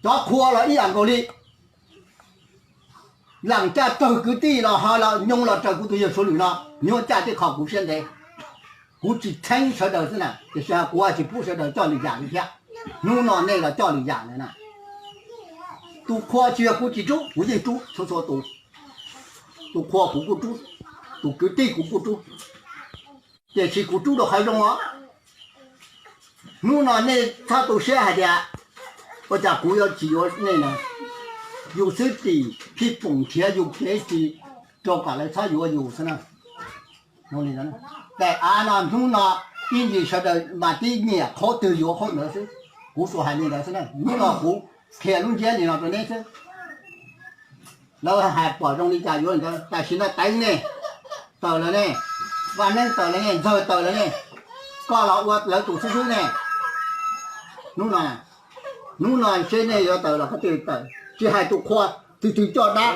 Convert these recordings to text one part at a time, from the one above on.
Cov qhua los ib yam nkaus li, lam caj raws kwv tij los ho los nyob los raws kuv tus yawg Suav Lwm no, nyob caj tej qho kuv siab ntev. Kuv tsis txheeb sawv daws xwb na, tiam sis kuv tsis pub sawv daws coj lwm yam li thiab. Hnub no nej los coj lwm yam lawm na. Tus qhua tsis yog kuv tsis rub, kuv yeej rub txhua txhua tus. Tus qhua kuv kuj rub, tus kwv tij kuv kuj rub, tiam sis kuv rub rau qhov zoo os. Hnub no nej txhob tu siab hais tias ua cas kuv yuav tsis yuav nej na. Yus xwb tim phij poom nrhiav yus kev tsis rau kom lawv txhob yuav yus xwb na. Daim av no hnub no ib ntsis sawv daws mas tib nyiam qhov twg yuav qhov ntawd xwb. Kuv tsuas hais li ntawd xwb na, hnub no kuv qhia lub ntsiab li no rau neb xwb. Lawv hais pom zoo li cas yuav li ntawd, tam sim no Teev ne, tawm lawm ne, Vaj Neeb tawm lawm ne, Ntxawg tawm lawm ne, koj los ua lawv tus xib hwb ne. Hnub no, hnub no seb nej yuav tawm los qhov twg tawm, tsis hais tus qhua, tus twg coj dab,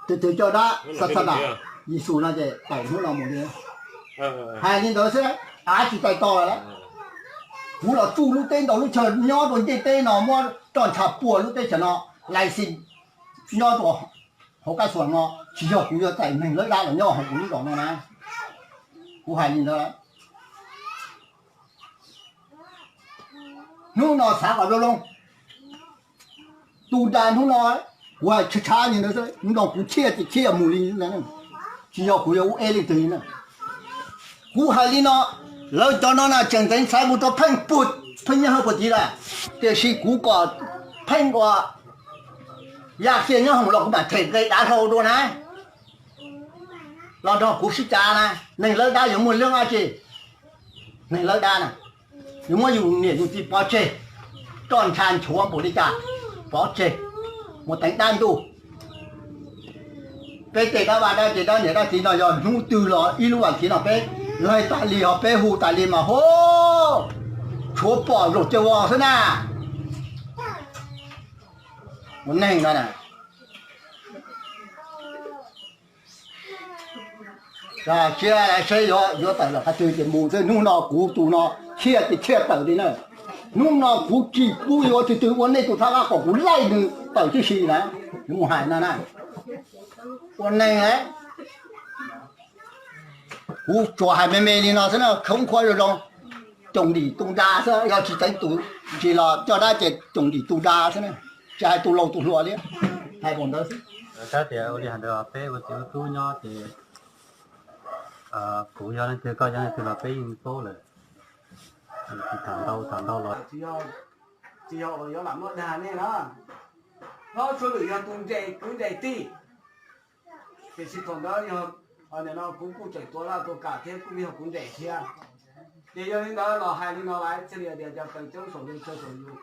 tus twg coj dab xa xa das, Yexus no ces tawm hnub no mus li. Hais li ntawd xwb, av tsis tais to lawm. Kuv los tsuj lub teb ntau lub chaw nyob rau ncej teb no muab roj ntsha puag lub teb chaws no, lais xis nyob rau hauv qab xuas no, tsis yog kuv yuav txais neeg lawv dab los nyob hauv kuv lub zos no na. Kuv hais li ntawd. Hnub no xav kom zoo zoo, tu da hnub no, kuv hais tshav tshav li ntawd, hnub no kuv thiaj tias thiaj mus li ntawd, tsis yog kuv yuav ua eb leej twg li na. Kuv hais li no, lawv cov no na tseem ntev ntxhais mus rau pheej puag, pheej nyob hauv puag tid lawm, tiam sis kuv kom pheej ua yaj kiag nyob hoom los kuv mam them nqe dav hlau dua na. Los nrog kuv sib cav na, neeg lawv dab yuav muaj lub dab tsi? Neeg lawv dab na, yuav muab yus niam yus txiv pov tseg, roj ntsha nchuav npaum li cas, pov tseg, mus teev dab ntuj. Peb tej dab vaj dab tse dab niam dab txiv no yog hnub twg los ib lub vas thiv no peb laig tas li ho peb hu tas li mas hu, tshuav pom nplooj caj vos xwb na. Ua neeg no na. Siab saib yuav tawm los qhov twg ces mus xwb, hnub no kuv tus no thiaj tias thiaj tawm li na. Hnub no kuv tsis pub yuav twg twg ua nej tus thab qab kom kuv laij nws tawm tib si na. Yuav mus hais no na, ua neeg, kuv tsuas hais me me li no xwb na, khoob khuab zoo zoo, coom dim tu da xwb, yog tsis teev tus tsis los coj dab ces coom dim tu da xwb na, tsis hais tus laus tus hluas li, hais npaum ntawd xwb. Tab tias ua li hais ntawd peb ua txiv ua tub nyob ces kuv yog leej twg koj yog leej twg los peb yeej paub lawm. Tham ntau tham ntau los tsis yog uas yuav lam muab dag nej na. Hlob Suav Lwm yog tus ntes kuv ntes tij, tiam sis thaum ntawd yog no kuv kuj tseem tuav laj tuav kam thiab kuj yog kuv ntes thiab. Ces yog li ntawd los hais li no lawm thiaj li tias cov pees coob saum ntuj chaw saum yus,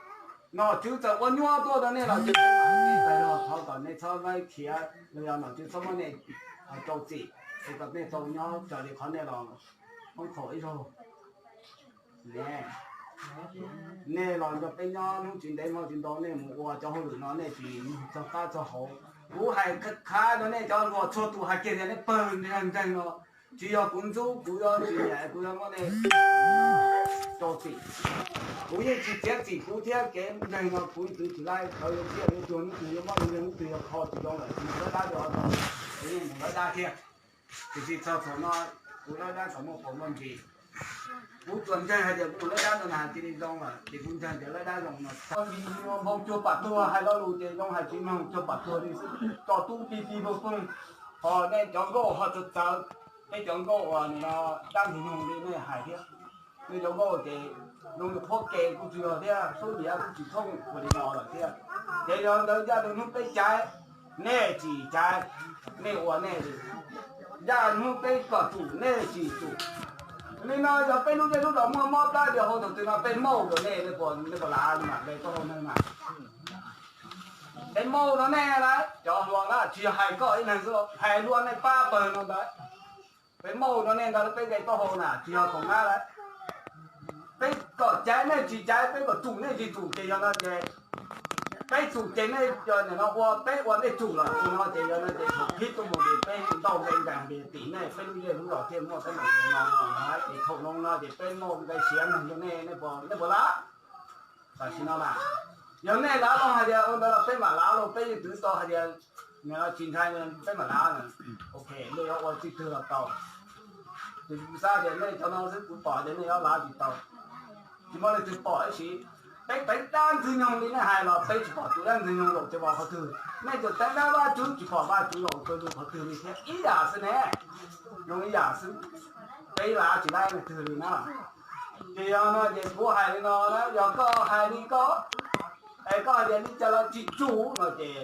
nom tswv txawm ua nyuaj tuaj rau nej los ces thov kom nej txhob laib khiav los yog nom tswv txhob muab nej rau txim, es kom nej tau nyob raws li qhov nej los poob qhov ib zaug. Nej los nrog peb nyob hnub tsis ntev hmo tsis ntau nej mus ua cov hauj lwm no nej tsis txog qab txog hauv. Kuv hais qhab rau nej cov hluas txhua tus hais kiag tias nej pawg ntseeg no, tsis yog kuv ntxub kuv yuav tsis nyiam kuv yuav muab nej rau txim. Kuv yeej tsis txiav txim kuv thiab kev ntseeg no kuv txwv tsis laib, thaum yuav txiaj yuav tuag hnub twg yuav mob yuav nkeeg hnub twg yuav kho tsis zoo lawm tsis mus lawv dab rau, kuv yeej mus lawv dab thiab. Tiam sis txog thaum no kuv lawv dab txawm muaj qhov muaj ntsis. Kuv tsuas ntseeg hais tias kuv mus lawv dab no na cia li zoo lawm ces kuv ntseeg tias lawv dab zoo no. Txhob npau cuag pam tuag, hais lo lus ces zoo hais tsis mloog cuag pam tuag li xwb, tso tub ti ti pog poog. Ho nej cov nkauj ho txawv txawv, peb cov nkauj uas no dab ntxwg nyoog li nej hais thiab. Nej cov nkauj ces zoo li qhuab ke kuj tsis yog thiab, sub nyiav kuj tsis thooj ua li no lawm thiab. Ces yog ntawd ncaj rau hnub peb caiv, nej tsis caiv, nej ua nej li. Ncaj hnub peb kom tsum nej tsis tsum. Li no yog peb lub zej lub zos muaj mob plab li hauv thaum twg no peb maub rau nej, nej puas lav mam nqe taub hau neeg mas. Peb maub rau nej lawm cov hluas na, tsis yog hais koj ib leeg xwb, hais dua nej pab pawg no ntawd. Peb maub rau nej ntawd peb nqe taub hau na, tsis yog khoom na lawm. Peb kom caiv nej tsis caiv, peb kom tsum nej tsis tsum ces yog no ces peb tsum ces nej ua peb ua nej tsum lawm no ces yog no ces thaum pib tuaj mus ces peb ntau nqe nkees ces tim nej peb lub zej lub zos thiaj muaj teeb meem no no ces thaum no no ces peb maub nqe siav neeg rau nej, nej puas lav? Tam sim no mas yog nej lav los hais tias ua ntawd los peb mam lav los, peb yeej twv tau hais tias nws tsis ntshai, peb mam lav. Ok, nej yuav ua txij twg los tau. Tab sis kuv xav tias nej cov no xwb, kuv pom tias nej yuav lav tsis tau. Tsis muaj leej twg pom ib si. Peb teev dab ntxwg nyoog li nej hais los peb tsis pom tus dab ntxwg nyoog zaum ces vau qhov twg. Nej txawm teev dab Vaj Tswv tsis pom Vaj Tswv zaum pw lug qhov twg li thiab, ib yam xwb ne. Zoo ib yam xwb, peb lav tsis laib leej twg li na. Ces yog no ces kuv hais li no na, yog koj hais li koj, es koj hais tias li cas los tsis tsum no ces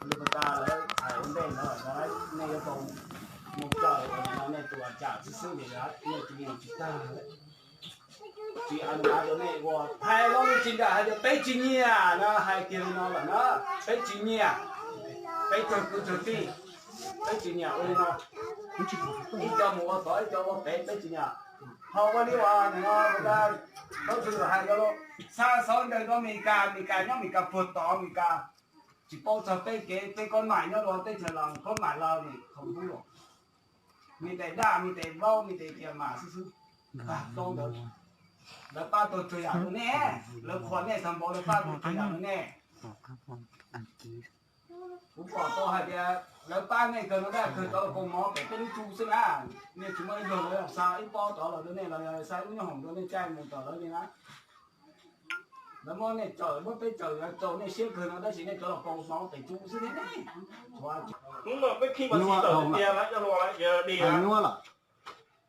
li puas tas lawv hais ua ntej no, nej yuav tau mus cawm nej tus tsam xwb xwb li, nej tsis mus tsis tag. Tsis hais rau nej ua, hais los nej tsis nkag hais tias peb tsis nyiam na, hais kiag li no lawm na, peb tsis nyiam, peb txog kwv txog tij, peb tsis nyiam ua li no. Ib co mus ua tod, ib co ua pem, peb tsis nyiam. Ho ua li uas no, Thaub Tswv hais rau, xa xov ntawd rau Amelikas, Amelikas nyob Amelikas puag tod, Amelikas tsis paub txog peb kev, peb koj maim nyob rau teb chaws los koj maim los nim qhov ntub los. Me tes daj, me tes vaub, me tes tias mas xwb xwb. Tag tau ntawd, lawv pab tau tsuas yam rau nej, lawv qhuas nej tag npaum, lawv pab tau tsuas yam rau nej. Kuv pom tau hais tias lawv pab nej kawg no, daj kawg tau kaus mov pem peb lub tsu xwb na. Nej tsis muaj ib zaug lawv xa ib pob tod los rau nej los yog xa ib lub nyob hoom rau nej caij mus tom lawv li na. Lawv muab nej cawm, muab peb cawm, lawv txaus nej siab kawg no, tab sis nej cov los kaus mov pem tsu xwb thiab ne. Hnub no peb khij mas tsis tawm tiag na, coj hluas lawm, yog dig na.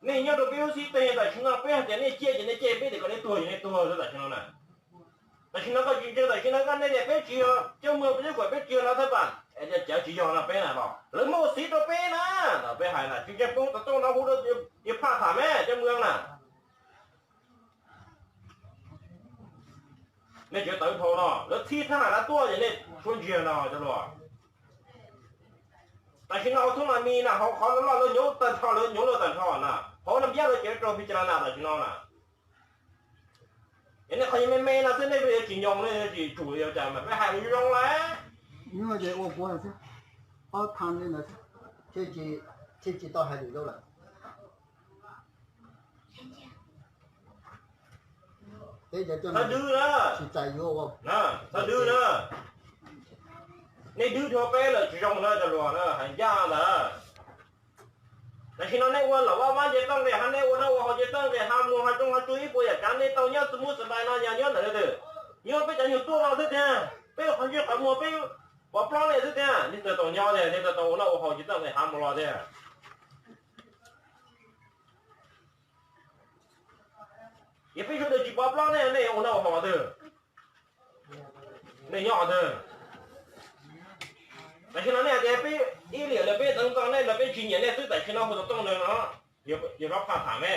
Nej nyob rau peb lub xib teg tam sim no, peb hais tias nej ciaj ces nej ciaj, peb tias kom nej tuag ces nej tuag xwb tam sim no na. Tam sim no koj tsis ntseeg, tam sim no koj nej tias peb tsis yog coj mus peb, peb tsis yog lav thab pas, es cov tsis yog no peb na los lawv muaj xiv rau peb na. Los peb hais na, tsis ntseeg poob tau tuaj no hu rau yawg Phaj tham me coj mus na. Nej tsis tawv dhau no, lawv txhij thab ham lawv tuaj ces nej suab ntsiag no cov hluas. Tam sim no hauv thoob mas mis na, hauv qhov loj loj lawv nyob tag nrho, lawv nyob lawm tag nrho na, hauv Naj Npiab lawv ces rau phi cas na tam sim no na. Es nej qhov me me no xwb nej yuav tsis nyoog, nej yuav tsis tsum li cas mas peb hais zoo zoo lawm. Nyuaj ces ua kuv xwb, ob thaj li ntawd xwb, thiaj tsis tau hais lus dua lawm. Thawj Dwb na, thawj Dwb na, nej dwb dhau peb lawm tsis zoo na cov hluas na, hais ncaj ntawd. Tam sim no nej ua laum vaj vab nce toj nqes hav, nej ua noj ua haus nce toj nqes hav, muag hav zoov hav tsuag ib puas yam tsav, nej tau nyob txwm muab xwm ntais no yog nyob ntawm nej twg? Nyob peb cov nyuag tuaj no xwb tiag, peb qhov ntsej qhov muag peb pov plab nej xwb tiag, nej tau tau nyob tiag, nej tau tau ua noj ua haus nce toj nqes hav mus los tiag. Yog peb sawv daws tsis pov plab nej, nej ua noj ua haus twg? Nej nyob twg? Tam sim no nej hais tias peb ib liam los peb deev tau nej los peb tsis nyiam nej xwb, tam sim no hu tau tooj ntawd no, yog Phaj tham me.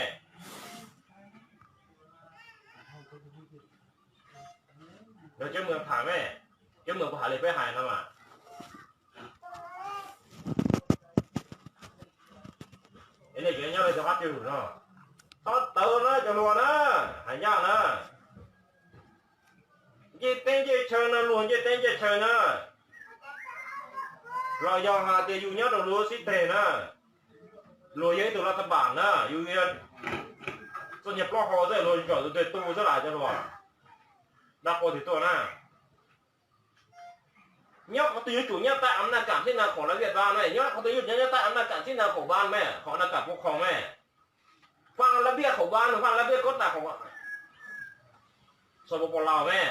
Yog Ceeb Muas tham me, Ceeb Muas puas hais li peb hais no mas. Es nej tseem nyob rau cov qab twg no? Txhob tawv na cov hluas na, hais ncaj na. Ncej teb ncej chaw no, luag ncej teb ncej chaw na, los yog hais tias yus nyob rau luag xib teg na, luag yog ib tug laj thab pas na, yus yog txoj niag plaub hau xwb, luag zawm tus twg tu xwb las cov hluas. Dab qhuas twg tuaj na? Nyob qhov twg yuav tsum nyob taij av naj kam xib naj khoom lav viaj dab me, nyob qhov twg yuav tsum nyob taij av naj kam xib naj khoom dab me, khoom naj kam pub khoom me. Faj lav viaj khoom dab, faj lav viaj kob tas khoom xo pov pov laus me.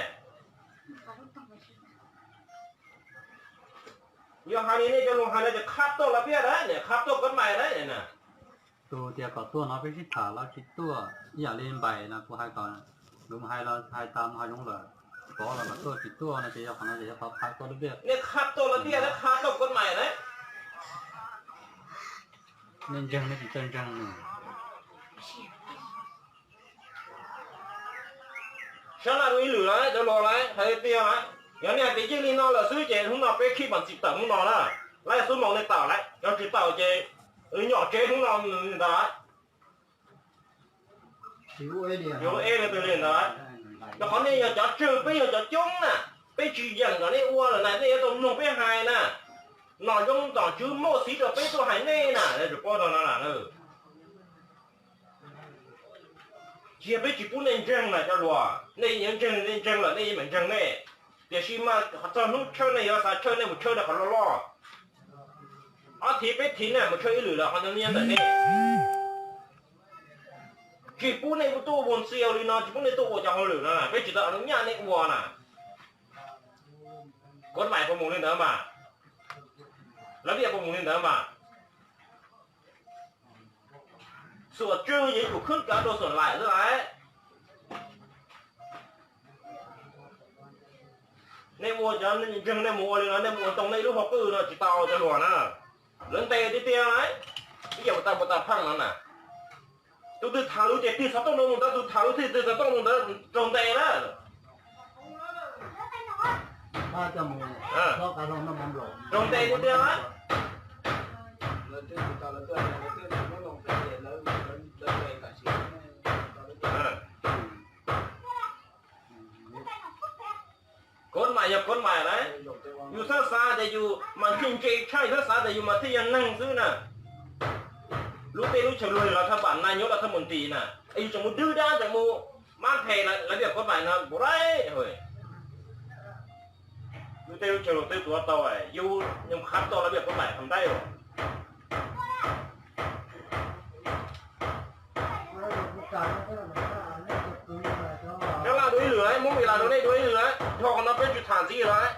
Yog hais li nej cov lus hais no ces khab tuaj lav viaj dab, khab tuaj kob mais dab na. Tus tias kom tuaj no peb sib tham los tsis tuaj, ib yam li npaim no kuv hais kom lus hais los hais tas mus hav zoov lawm, pov los kom tuaj tsis tuaj no ces yog qhov no ces yog qhov khab tuaj lav viaj. Nej khab tuaj lav viaj, khab tuaj kob mais dab. Nej ntseeg nej tsis tau ntseeg nws. Sab laj ib lwm lawm cov hluas lawm, hais tiag lawm, yog nej hais tias yeej li no lawm xwb ces hnub no peb khij mam txim tawm hnub no na. Lawv xub moos nej tawm lawm, yog tsis tawm ces nyom tsev hnub no ntag lawm. Yuav ua eb li ntawd, rau qhov nej yog cov tswj, peb yog cov coob na, peb tsis yeem kom nej ua lawm na, nej yuav tau mloog peb hais na. Nom Zoo Tom Tswv muaj xiv rau peb tuaj hais nej na, nej tsum paub no na. Tsis yog peb tsis pub nej ntseeg na cov hluas, nej yuav ntseeg nej ntseeg lawm nej yeej meem ntseeg nej, tiam sis mas txog hnub tshawb nej yuav xav tshawb nej mus tshawb rau qhov loj loj. Ob thiv peb thiv nej mus tshawb ib lwm los qhov no nyob ntawm nej. Tsis pub nej tuaj ua ntxias li no, tsis pub nej tuaj ua cov hauj lwm no, peb tsis tau ua nyaj nej ua na. Koj mam puas mus li ntawd mas, lawv liaj puas mus li ntawd mas. Xuam tswj yeej yuav khwb kav rau xuam laim xwb lawm. Nej ua cov ntseeg nej mus ua li no, nej mus ua tau nej lub hauv qwj no tsis tau cov hluas na. Lawv ntes tiag tiag na, ib yam puas tas puas tas pheej no na. Tus twg tham lus ces tig xov tooj rau tus ntawd, tus tham lus twg tig xov tooj rau tus ntawd raug ntes na. Raug ntes tiag tiag na. Koj mas yog koj mas na, yus txhob xav tias yus mas thiaj ntse tshaj, yus txhob xav tias yus mas thiaj yog neeg xwb na. Lub teb lub chaw luag los thaj npam na, nyob los thaj mus ntis na, es yus tseem mus dwb dab tseem mus mab phem lawv tias koj mas no npaum li. Lub teb lub chaw luag twb tuav tau, yus nyuam qhuav tau lawv tias koj mas qhov ntaib. Nyob Laj dua ib lwm, Hmoob Vim Las dua nej dua ib lwm, dhau qhov no peb tsis tham ntxiv lawm.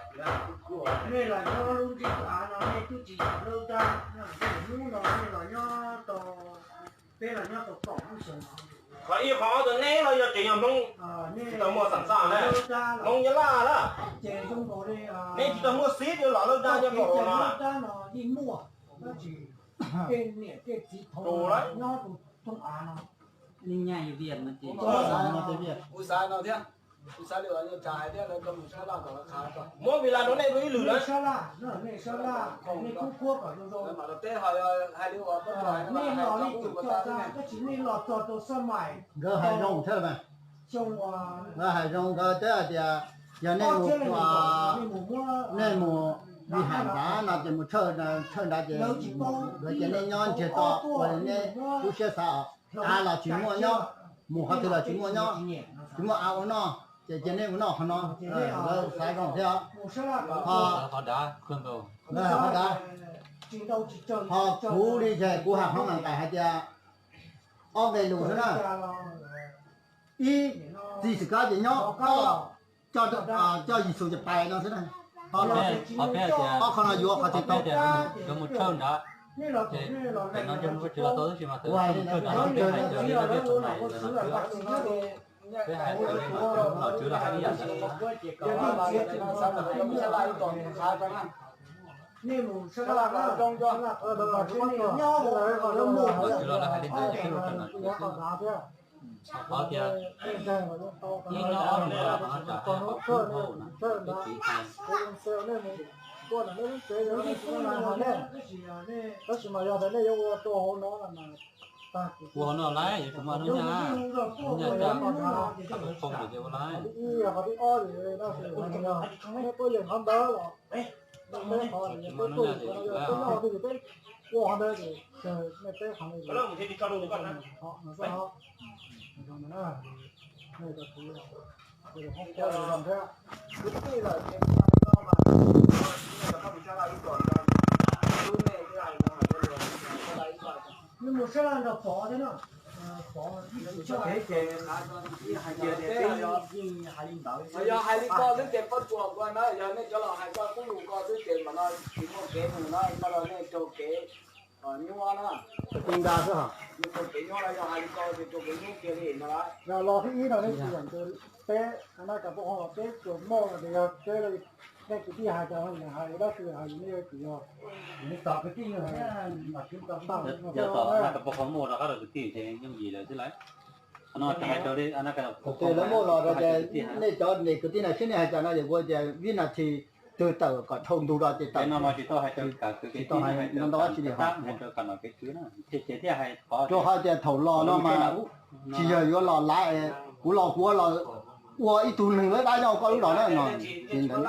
Nej los nyob lub ntiaj teb no nej twb tsis yog lawb dab, hnub no nej los nyob tau, peb los nyob tau kaum lub xyoo no. Qhov ib qhov ob tau neb los yog tseem yog Hmoob tsis tau muaj xam xaj na, Hmoob nyob Laj na, neb tsis tau muaj xib yuav los lawb dab nyob kaum no na. Tej niam tej txiv thaum nyob tus thooj av no, Kuv xav no thiab, kuv xav li uas tsa hais thiab lawv tau mus sab laj kom lawv qhav tso. Muab Vim Las rau nej dua ib lwm na. Sab laj, nej sab laj, nej kub kuab kom zoo zoo. Lawv mam los teb ho hais li uas pab tso hais nej los nej cov coj tag, tab sis nej los txog rau xab mais nkawd hais zoo thiab mas. Xyoo uas nkawd hais zoo nkawd twb hais tias yog nej mus, nej mus Vim Las nrad no ces mus tshawj nrad ces nkawd ces nej nyob ntsiag to ua li nej lub siab xav os. Av los tsis muaj nyob, mus qhov twg los tsis muaj nyob, tsis muaj av ua noj, ces cia nej mus noj qhov no. Lawv xav zoo thiab. Ho, lawv hais qhov dav, ho kuv li ces kuv hais qhov nqaim hais tias ob nqe lus xwb na. Ib, txiv xwm kab ces nyob, ob, coj Yexus ces pais no xwb na. Ob qho no yuav qhov tsis tau. Kuv hais li no, peb hais los tswv los hais ib yam ntawd. Los tswv los lawv hais li ntawd ces peb ua rau no tswv xwb. Qhov tias ib nyob ob mus los qhov no tsam hais qhov kub hauv na, peb txiv hais. Tab sis mas yog tias nej yuav ua rau hauv no, ua hauv no lawm yuav tsum muaj lub nyaj, lub nyaj caj, qhov pov qhov ces ua lawm. Qhov thib ib, qhov thib ob, nej puab yeem qhov ntawd los, nej peb qhov, peb peb loj, peb ua qhov ntawd ces nej peb qhov no. Nws mus sab laj nrog Pov thiab no. Pov, yog hais li ko xwb ces pab tsuas ko na, yog nej cov los hais koj pub yus ko xwb ces mam no tsis muaj kev mus na, no los nej raug kev nyuaj na. Raug kev nyuaj no, yog hais li ko ces raug kev nyuaj kiag li no. Yog los thib ib no nej tsis yam ntes peb, na cov pab ho los peb tsuas muaj no ces yog peb, nej kwv tij hais cas ho hais dab tsi hais nej yuav tsum yog. Yog tom na cov pab ho muaj rov qab rau kwv tij ces yooj yim lawm xwb lawm. Qhov no hais rau li, lawv muaj los rau ces nej cov niam kwv tij na sib nej hais cas no ces kuv tias vib nas this twg tawm kom dhau ntug rau ces tawm no mas tsis tau hais rau kwv tij, tsis tau hais ntau tsis li ho. Rau qhov tias thaum los no mas tsis yog yuav los laiv, kuv los kuv los ua ib tug neeg lawv dab nyob koj lub zos na no. Ces ntawd